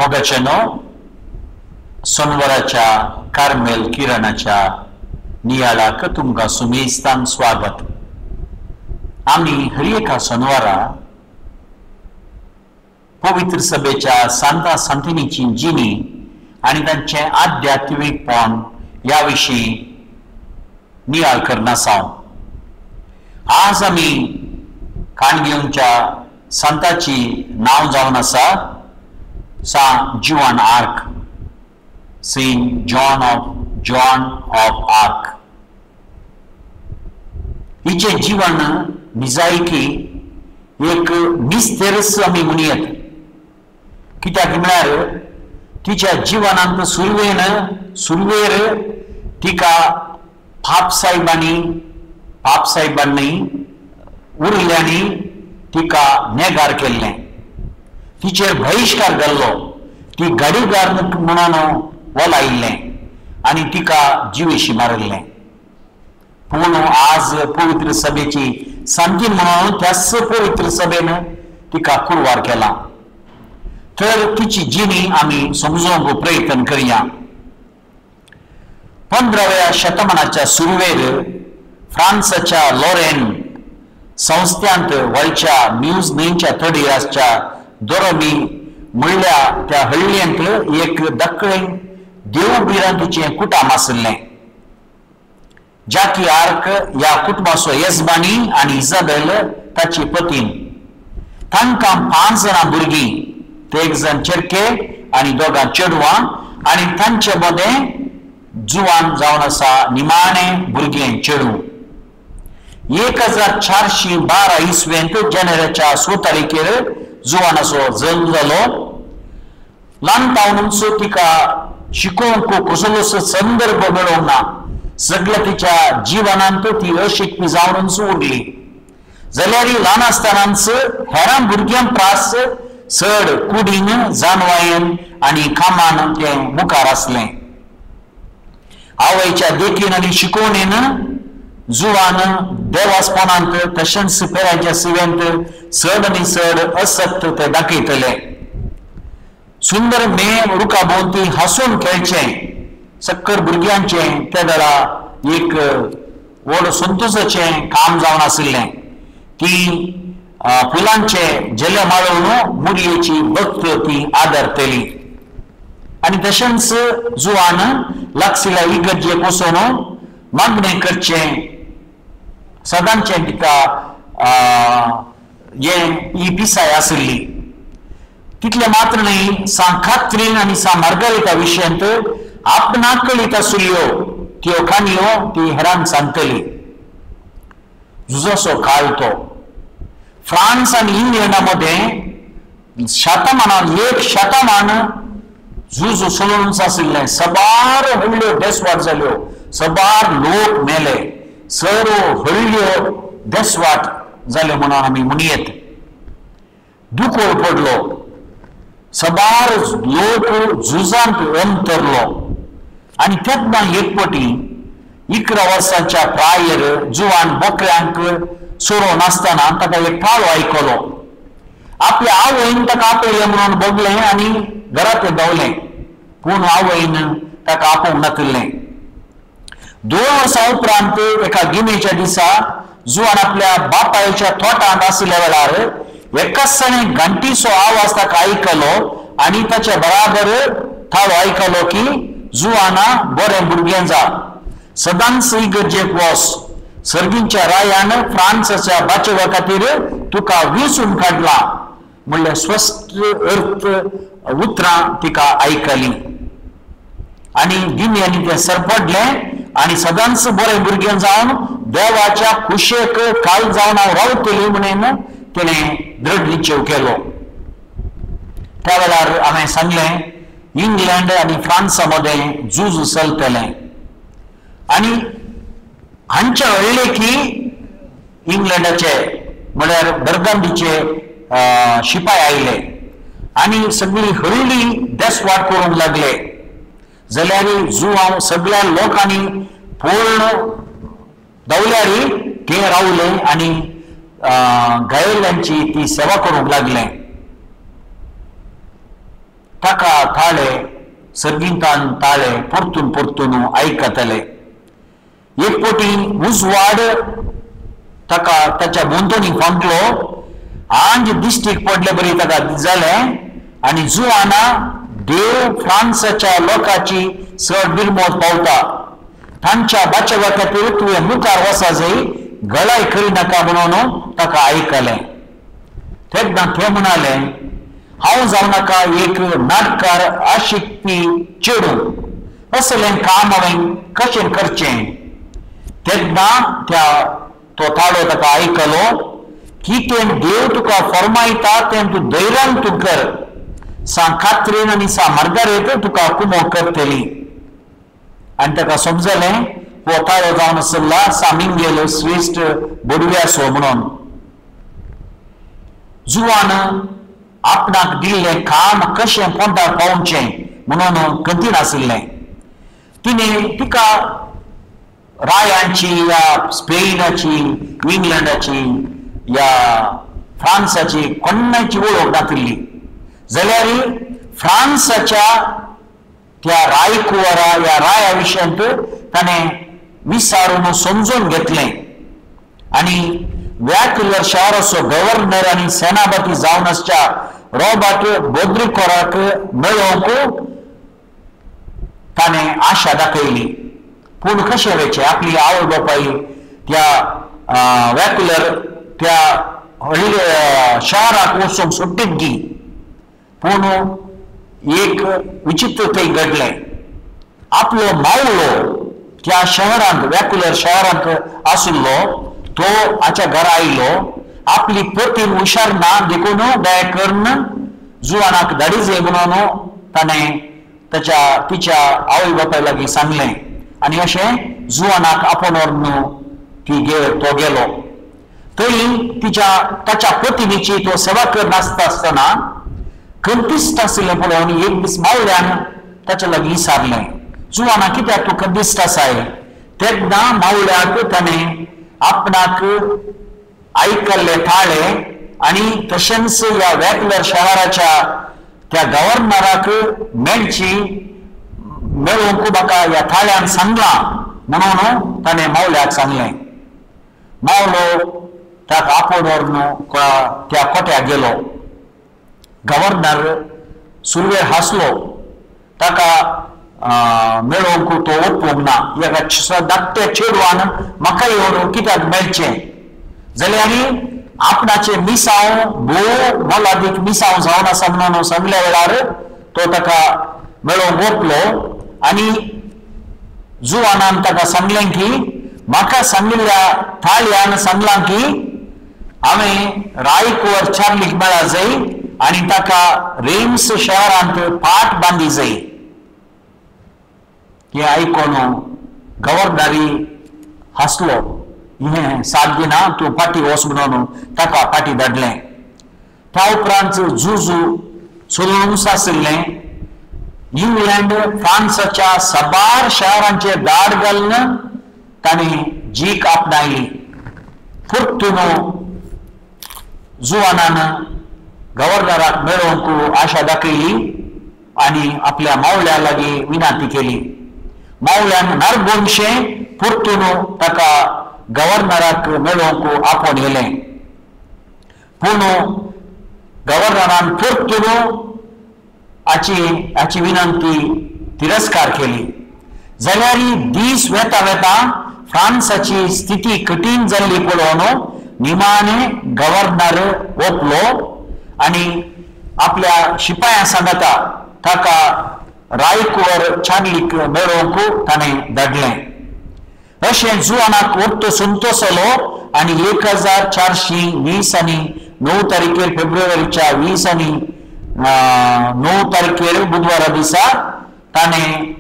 मोगाचेनो सोनवराच्या Carmel किरणाच्या नियाळाक तुमकां सुमेस्तान स्वागत. आमी हर एका सोनवारा पवित्र सभेच्या सांता सांतिनीची जिणी आनी तांचें आध्यात्मीकपण ह्या विशीं नियाळ करनासांव. आज आमी काणगेवच्या संताची नांव जावन आसा सा Joan Arc, Saint John of Arc. हिचें जीवन निजायकी एक मिस्तेरस आमी म्हणयत. कित्याक म्हळ्यार तिच्या जिवनांत सुरवेर तिका पापसाहेबांनी उरल्यांनी तिका नेगार केल्लें, तिचेर बहिश्कार घाल्लो, ती गाडीगार म्हणून वलायिल्लें आनी तिका जिवेशी मारिल्लें. पूण आज पवित्र सभेची सांती म्हणून त्याच पवित्र सभेन तिका कुरवार केला. तर तिची जिणी आमी समजोवंक प्रयत्न करया. 15व्या शतमानाच्या सुरवेर फ्रांसाच्या लॉरेन संस्थांत वळच्या म्यूज न्हंयच्या तडीर आसच्या दोरोमी म्हणल्या त्या हळ्ळेंत एक दक्षिण देवबिरांतीचें कुटुंब आशिल्लें. जाकी आर्क ह्या कुटुंबाचो येजमानी आनी इजाबेल ताची पतीन. तांकां 5 जाणां भुरगीं, ते एक जाण चेरके आनी 2 चेडवां आनी तांचे मदें जुवान जावन आसा निमाणें भुरगें चेडूं. 1412 इसवेंत जानेवारीच्या 6 तारखेर जुवानाचो जल्म जालो. ल्हान तावनूच तिका शिकोवंक कसलोच संदर्भ मेळोंक ना. सगळ्या तिच्या जिवनांत ती अशिकपी जावनूच उरली. जाल्यार ल्हान आसतनाच हेरां भुरग्यां प्रास चड कुडीन जानवायेन आनी कामान तें मुखार आसलें. आवयच्या देखीन आनी शिकोवणेन जुवान देवासपणांत तशेंच पेराच्या सिवेंत चड आनी चड असक्त ते दाखयतले. सुंदर मे रुखा भोंवती हांसून खेळचें सक्कर भुरग्यांचें त्या वेळा एक व्हड संतोशाचें काम जावन आशिल्लें. ती फुलांचे झेले माळोवन मुरयेची भक्त ती आदरतली. आनी तशेंच जुवान लागशिल्ल्या इगर्जेक वचून मागणें करचें सदांचें तिका हें ही पिसाय आशिल्ली. तितलें मात्र न्हय, सा खात्रीन आनी सा मार्गारिता विशयांत आपणाक कळीत आशिल्ल्यो त्यो काणयो ती हेरांक सांगतली. झुजाचो काळ तो. फ्रांस आनी इंग्लंडा मदें शतमानान एक शतमान झूज चलून आशिल्लें. सबार हळ्ळ्यो देसवाट जाल्यो, सबार लोक मेले, सर्व हळ्ळ्यो देसवाट जाल्यो म्हणून आमी म्हणयेत. दुकोळ पडलो, सबार लोक झुजांत अंतरलो. आनी तेन्ना एक पटी 11 वर्सांच्या प्रायेर जुवान बोकऱ्यांक सोरोवन आसतना ताका एक पाळो आयकलो. आपल्या आवयन ताका आपयलें म्हणून भोगलें आनी घरात धांवलें. पूण आवयन ताका आपोवंक नातिल्लें. 2 वर्सां उपरांत एका गिमेच्या दिसा जुवान आपल्या बापायच्या तोटांत आशिल्ल्या वेळार एकाच घंटीचो आवाज ताका आयकलो आनी ताच्या बराबर थाळो आयकलो की जुवाना बरें भुरगें जा, सदांच इगर्जेक वस, सर्गींच्या रायान फ्रांसाच्या बाचेवा खातीर तुका वेंचून काडला म्हणल्यार स्पश्ट अर्थ उतरां तिका आयकलीं. आनी गिन्यांनी तें सरपडलें आनी सदांच बरें भुरगें जावन देवाच्या कुशेक काल जावन हांव रावतली म्हणून तिणें दृढ निश्चय केलो. त्या वेळार हांवें सांगलें इंग्लंड आनी फ्रांसा मदें झूज चलतलें आनी हांच्या हळ्ळे की इंग्लंडाचे म्हळ्यार बर्गंडीचे शिपाय आयले आनी सगळी हळ्ळी देसवाट करूंक लागले. जाल्यार जुवांव सगळ्या लोकांनी पूर्ण दवल्यार ते रावले आनी गायल्यांची ती सेवा करूंक लागले. ताका ताळे सर्गिंतान ताळे परतून परतून आयकतले. एक पोटी उजवाड ताका ताच्या भोंवतणी फांकलो आंज दिश्टीक पडले बरी ताका जालें आनी जुवाना देव फ्रांसाच्या लोकांची चड बिरमोत पावता, तांच्या बाचवा खातीर तुवें मुखार वचा जाय, गळाय करिनाका म्हणून ताका आयकलें. तेन्ना ते म्हणाले हांव जावं नाका एक नाटकार आशिकपी चेडूं, असलें काम हांवें कशें करचें? तेन्ना त्या तो ताळो ताका आयकलो की तें देव तुका फर्मायता तें तूं धैर्यान तूं कर, सा कात्रीन आनी सा मार्गारेत तुका कुमो करतली. आनी ताका समजलें हो ताळो जावन आसला सा मिंगेलो श्रेश्ठ बोडव्यासो म्हणून. जुवान आपणाक दिल्लें काम कशें पोंताक पावचें म्हणून कठीण आशिल्लें. तिणें तिका रायांची या स्पेनाची इंग्लंडाची या फ्रांसाची कोणाची वळख नाशिल्ली, जाल्यार फ्रांसाच्या त्या रायकुवरा या राया विशयांत ताणें विचारून समजून घेतलें आनी व्याकुलर शहराचो गव्हर्नर आनी सेनापती जावन आसच्या रॉबर्ट बोद्रिकोराक मेळोवंक ताणें आशा दाखयली. पूण कशें वेचें आपली आवय बापाय त्या व्याकुलर त्या शहराक वचूंक सोडटीत गी. पूण एक विचित्र थंय घडलें, आपलो मावळो त्या शहरांत व्याकुलर शहरांत आशिल्लो तो हाच्या घरा आयलो, आपली पतीन हुशार ना देखून दया करून जुवानाक धाडी जाय म्हणून ताणें ताच्या तिच्या आवय बापाय लागीं सांगलें आनी अशें जुवानाक आपोवन व्हरून ती तो गेलो. थंय तिच्या ताच्या पतिनीची तो सेवा करनासता आसतना खंतिस्त आशिल्लें पळोवन एक दीस मावळ्यान ताच्या लागीं विचारलें, जुवाना कित्याक तूं खंतिस्त आसाय? तेन्ना मावळ्याक ताणें आपणाक आयकल्ले ताळे आनी तशेंच ह्या व्याकुलर शहराच्या त्या गव्हर्नराक मेळची मेळोवंक म्हाका ह्या ताळ्यान सांगलां म्हणून ताणें मावळ्याक सांगलें. मावलो ताका आपोवन व्हरून त्या कोट्याक गेलो. गव्हर्नर सुरवेर हांसलो, ताका मेळोवंक तो ओपूंक ना, एका धाकट्या चेडवान म्हाका येवन कित्याक मेळचें? जाल्यार आपणाचें मिसांव भोव मोलादीक मिसांव जावन आसा म्हणून सांगल्या वेळार तो ताका मेळोवंक ओपलो आनी जुवानान ताका सांगलें की म्हाका सांगिल्ल्या थाळ्यान सांगलां की हांवें रायकुवर चार्लीक मेळा जाय आनी ताका रेम्स शहरांत पाट बांदी जाय. हें आयकून गव्हर्नरी हांसलो, हें साथ दिना तूं फाटी वच म्हणून ताका फाटी धाडलें. त्या उपरांत जुजू चलून आशिल्लें इंग्लंड फ्रांसाच्या साबार शहरांचे दाड घालून ताणें जीक आपणायली. परतून जुवानान गव्हर्नराक मेळोवंक आशा दाखयली आनी आपल्या मावळ्या लागीं विनंती केली. मावळ्यान नारगोनशें परतून ताका गव्हर्नराक मेळोवंक आपोवन येलें. पूण गव्हर्नरान परतून हाची विनंती तिरस्कार केली. जाल्यार दीस वेता वेता फ्रांसाची स्थिती कठीण जाल्ली पळोवन निमाणे गव्हर्नर ओपलो आनी आपल्या शिपायां सांगता ताका रायकुवर चार्लीक मेळोवंक ताणें धाडलें. अशें जुवानाक वट्ट संतोसलो आनी 1420 आनी 9 तारखेर फेब्रुवारीच्या 20 आनी 9 तारखेर बुधवारा दिसा ताणें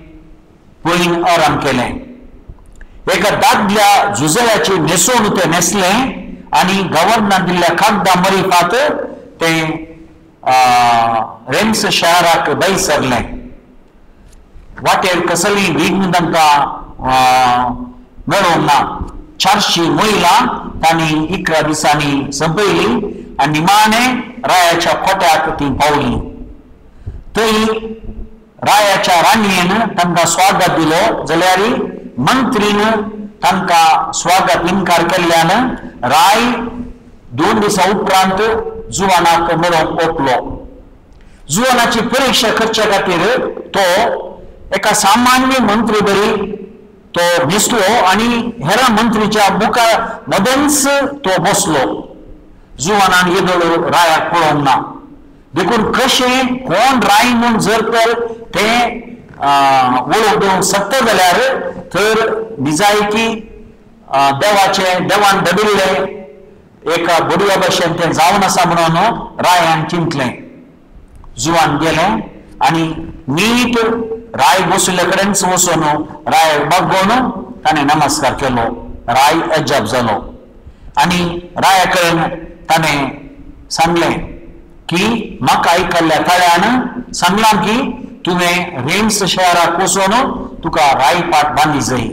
पयलीं आराम केलें. एका दादल्या झुजऱ्याची न्हेसवण तें न्हेसलें आनी गव्हर्नरान दिल्ल्या कागदा मरिफात तें रेम्स शहराक भायर सरलें. वाटेर कसलीय विघ्न तांकां मेळोवंक ना. 400 महिला तांणी 11 दिसांनी संपयली आनी निमाणे रायाच्या कोट्याक ती पावली. थंय रायाच्या राणयेन तांकां स्वागत दिलो जाल्यार मंत्रीन तांकां स्वागत इनकार केल्ल्यान राय 2 दिसां उपरांत जुवानाक मेळोवंक ओपलो. जुवानाची परिक्षा करच्या खातीर तो एका सामान्य मंत्री बरी तो न्हेसलो आनी हेरा मंत्रीच्या मुखार मदेंच तो बसलो. जुवानान येदोळ रायाक पळोवंक ना, देखून कशें कोण राय म्हूण जर तर ते वळख दिवंक शकता जाल्यार तर निजायकी देवाचें देवान दडिल्लें एका बडव्या भशेन तें जावन आसा म्हणून रायान चिंतलें. जुवान गेलें आनी नीट राय बशिल्ले कडेनच वचून राय बागोवन ताणें नमस्कार केलो. राय अजाप जालो आनी राया कडेन ताणें सांगलें की म्हाका आयकल्ल्या ताळ्यान सांगलां की तुवें रेम्स शहराक वचून तुका राय पाट बांदी जाय.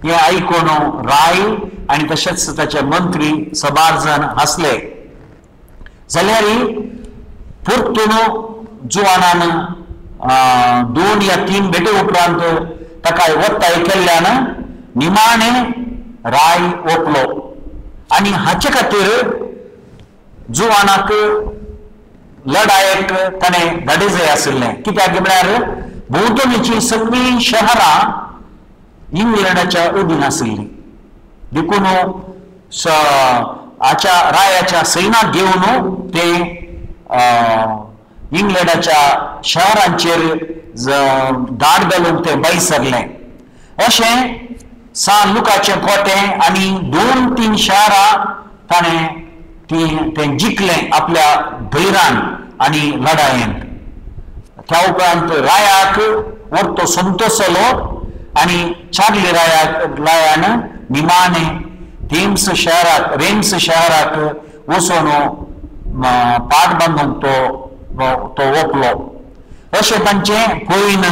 हें आयकून राय आनी तशेंच ताचे मंत्री सबार जाण हांसले. जाल्यार परतून जुवानान 2 या 3 भेटे उपरांत ताका वत्ताय केल्ल्यान निमाणें राय ओपलो आनी हाचे खातीर जुवानाक लडायेक ताणें धाडी जाय आशिल्लें. कित्याक म्हळ्यार भोंवतणीचीं सगळीं शहरां इंग्लंडाच्या अधीन आशिल्लीं, देखून हाच्या रायाच्या सैनाक घेवन ते इंग्लंडाच्या शहरांचेर धाड घालूंक ते भायर सरले. अशें सान लुकाचें कोटें आनी 2-3 शहरां ताणें तें जिखलें आपल्या धैरान आनी लडायेन. त्या उपरांत रायाक वरतो संतोश जालो आनी चार्ली रायान निमाणें थेम्स शहराक रेम्स शहराक वचून पाट बांदूंक तो ओपलो. अशें तांचें पळयन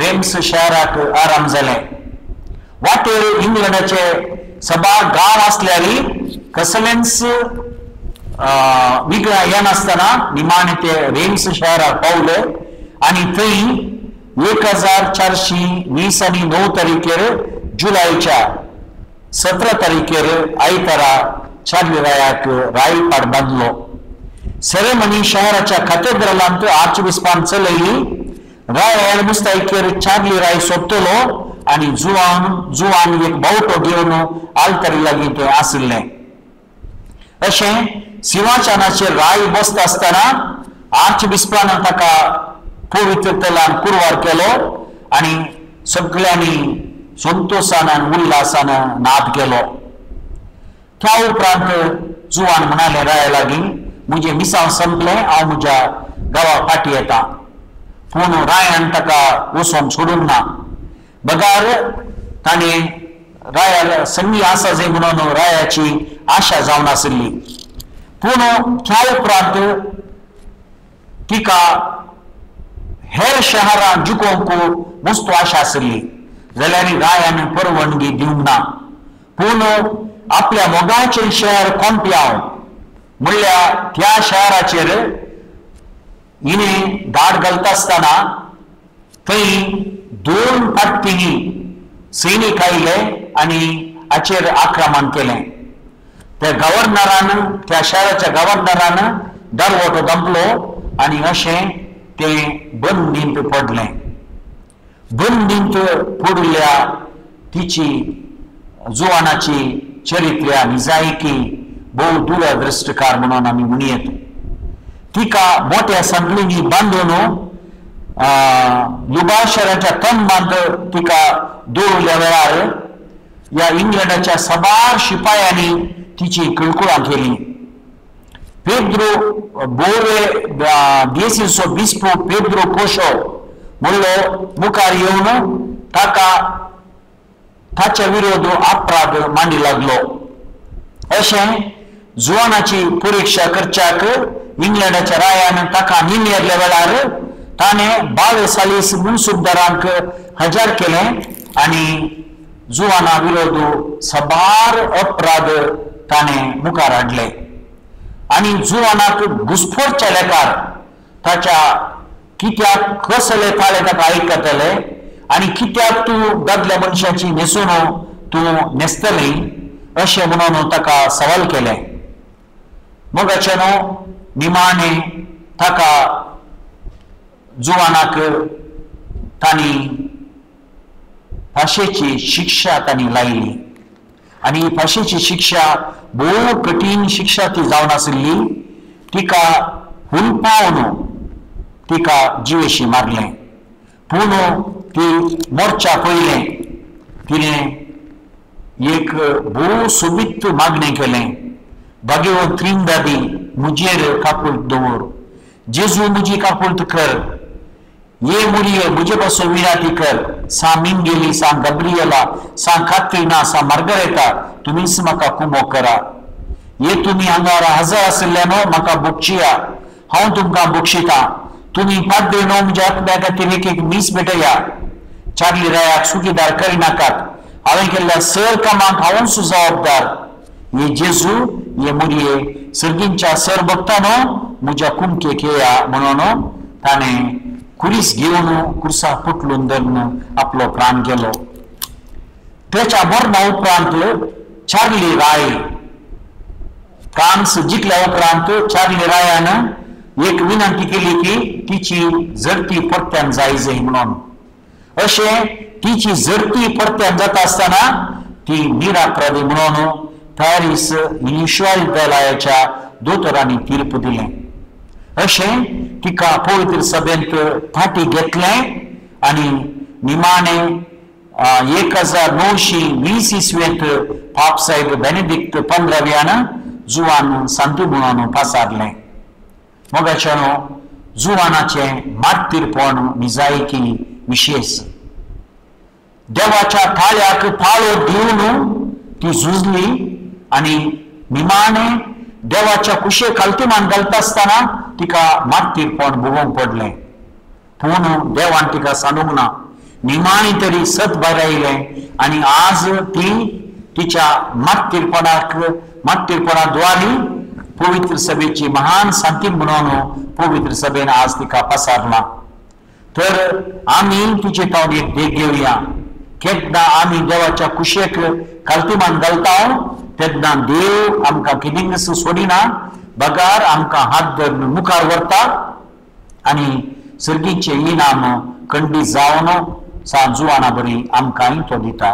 रेम्स शहराक आराम जालें. वाटेर इंग्लंडाचे सबार गांव आसल्यार कसलेंच विगळा येनासतना निमाणें ते रेम्स शहराक पावले आनी थंय 1420 आनी 9 तारखेर जुलयच्या 17 तारखेर आयतारा चार्ली रायाक राय पाट बांदलो. सेरेमनी शहराच्या कॅथेड्रलांत आर्चबिस्पान चलयली. राय मुस्तायकेर चार्ली राय सोदतलो आनी जुवान एक बावटो घेवन आल्तरी लागीं तें आशिल्लें. अशें सिंहासनाचेर राय बसता आसतना आर्चबिस्पान ताका पवित्र तेलान कुरवार केलो आनी सगळ्यांनी संतोशान आनी उल्हासान नाद केलो. त्या उपरांत जुवान म्हणाले राया लागीं, म्हजें मिसांव संपलें, हांव म्हज्या गांवा फाटी येता. पूण रायान ताका वचोंक सोडूंक ना, बगार ताणें राया संगी आसा जाय म्हणून रायाची आशा जावन आशिल्ली. पूण त्या उपरांत तिका हेर शहरां जिखोवंक मस्त आशा आशिल्ली, जाल्यार रायान परवानगी दिवंक ना. पूण आपल्या मोगाचें शहर कोंप्यांव म्हणल्यार त्या शहराचेर हिणें धाड घालता आसतना थंय 2 फाटकींनी सैनीक आयले आनी हाचेर आक्रमण केलें. त्या गव्हर्नरान त्या शहराच्या गव्हर्नरान दरवटो धांपलो आनी अशें तें बंदींत पडलें. बंदींत पडिल्ल्या तिची जुवानाची चरित्र्या निजायकी भोव दूरदृश्टकार म्हणून आमी म्हणयेत. तिका मोट्या संदलींनी बांदून लुबाशराच्या तंबांत तिका दवरल्या वेळार ह्या इंग्लंडाच्या साबार शिपायांनी तिची किळकुळां केली. पेद्रो बोवे देसीचो बिस्पो पेद्रो कोशो म्हणलो मुखार येवन ताका ताच्या विरोध अपराध मांडी लागलो. अशें जुवानाची परिक्षा करच्याक इंग्लंडाच्या रायान ताका निमेरल्या वेळार ताणें 22 मुन्सुबदारांक हजर केलें आनी जुवाना विरोध साबार अपराध ताणें मुखार हाडले आनी जुवानाक घुसफोडच्या लेखार ताच्या कित्याक कसले ताळे ताका आयकतले आनी कित्याक तूं दादल्या मनशाची न्हेसून तूं न्हेसतली अशें म्हणून ताका सवाल केलें. मोगाचे न्हू निमाणें ताका जुवानाक तांणी फांशेची शिक्षा तांणी लायली आनी फांशेची शिक्षा भोव कठीण शिक्षा ती जावन आशिल्ली. तिका हुलपावन तिका जिवेशी मारलें. पूण ती मोर्चा पयलें तिणें एक भोव सोबीत मागणें केलें, भाग्यवंत त्रिनदादी म्हजेर काकुळट दवर, जेजू म्हजी काकुळट कर, ये मुरयो म्हजे पासून विनाती कर, सा मिंगेली, सा गब्रियला, सा कात्रिना, सा मार्गरेता, तुमीच म्हाका कुमो करा. ये तुमी हांगा हजर आशिल्ल्यानो म्हाका बोगशिया, हांव तुमकां बोगशिता. तुमी पाद्री न्हू म्हज्या आत्म्या खातीर एक एक मीस भेटया. चार्ली रायाक सुखीदार करिनाकात, हांवें केल्ल्या सर कामाक हांवूच जबाबदार. ये जेजू, ये मुरये, सर्गींच्या सर भक्तानो म्हज्या कुमकेक येया म्हणून ताणें कुरीस घेवन कुर्सा पुटलून धरून आपलो प्राण गेलो. त्याच्या मरणा उपरांत चार्ली राय फ्रांस जिखल्या उपरांत चार्ली रायान एक विनंती केली की तिची झडती परत्यान जाय जाय म्हणून. अशें तिची झडती परत्यान जाता आसतना ती निरापराधी म्हणून पॅरीस विश्वविद्यालयाच्या दोतोरांनी तीर्प दिलें. अशें तिका पवित्र सभेंत फाटी घेतलें आनी निमाणें 1920 इसवेंत पापसाहेब बेनेडिक्ट 15व्यान जुवान सांतू म्हणून पासारलें. मोगाच्यानो जुवानाचें मार्तीरपण निजायकी विशेष. देवाच्या थाळ्याक पाळो दिवन ती झुजली आनी निमाणें देवाच्या कुशे खालतीमान घालता आसतना तिका मार्तीरपण भोगोवंक पडलें. पूण देवान तिका सांडूंक ना. निमाणी तरी सत भायर आयलें आनी आज ती तिच्या मार्तीरपणा द्वारी पवित्र सभेची महान सांती म्हणून पवित्र सभेन आज तिका पसारला. तर आमी तिचे तावन एक देख घेवया. केन्ना आमी देवाच्या कुशेक खालतीमान घालता तेन्ना देव आमकां कितेंच सोडिना, बगार आमकां हात धरून मुखार व्हरता आनी सर्गीचें इनाम खंडीत जावन सा जुवाना बरी आमकांय तो दिता.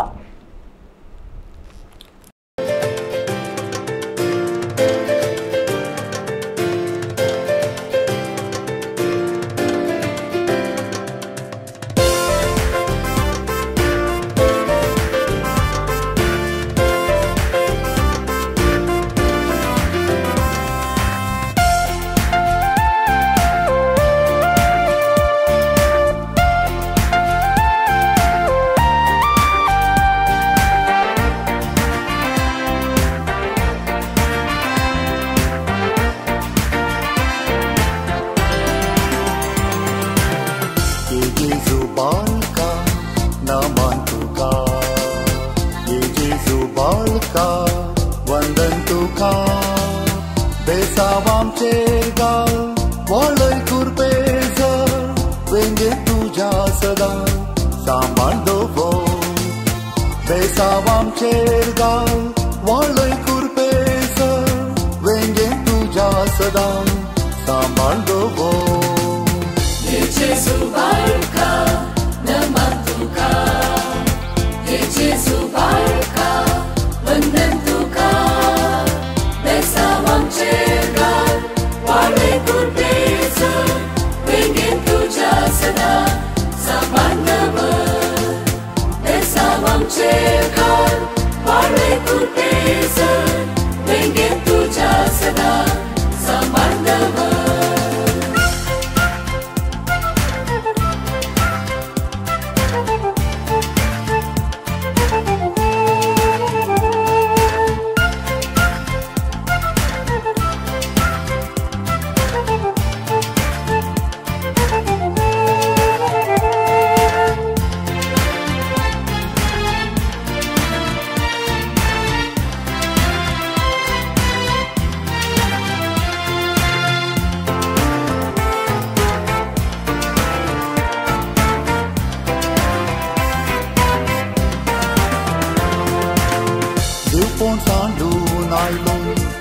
देवपण सांडून आयलो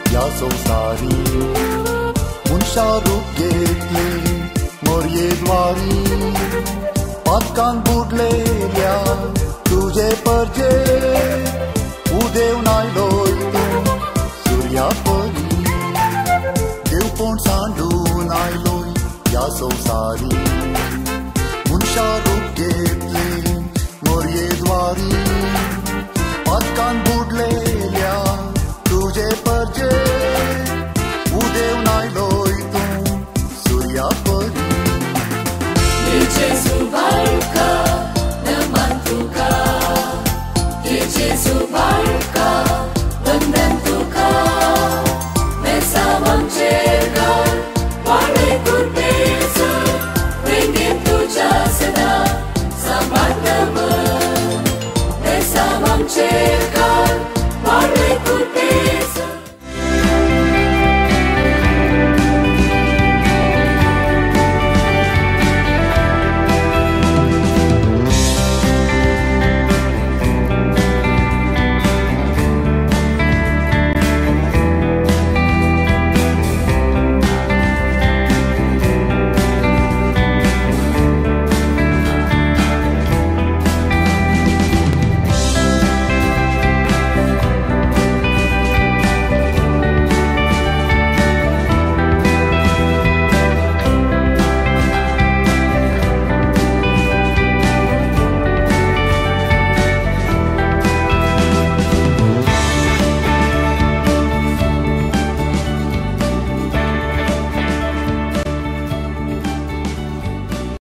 ह्या संवसारी, मनशा रूप घेतलें मोरये द्वारी. पातकान बुडलेल्या तुजे परजे उदेवन आयलोय तूं सुर्या परी. देवपण सांडून आयलोय ह्या संवसारी, मनशा रूप घेतलें मोरये द्वारी. पातकान बुडलेल्या तुजे परजे उदेवन आयलोय तूं सुर्या परी. Gesù barca, नमन तुका. Gesù barca, वंदन तुका. बेसावांचेर घाल वाडय कृपेचो, वेंगेंत तुज्या सदां सांबाळ दवर. बेसावांचेर घाल वाडय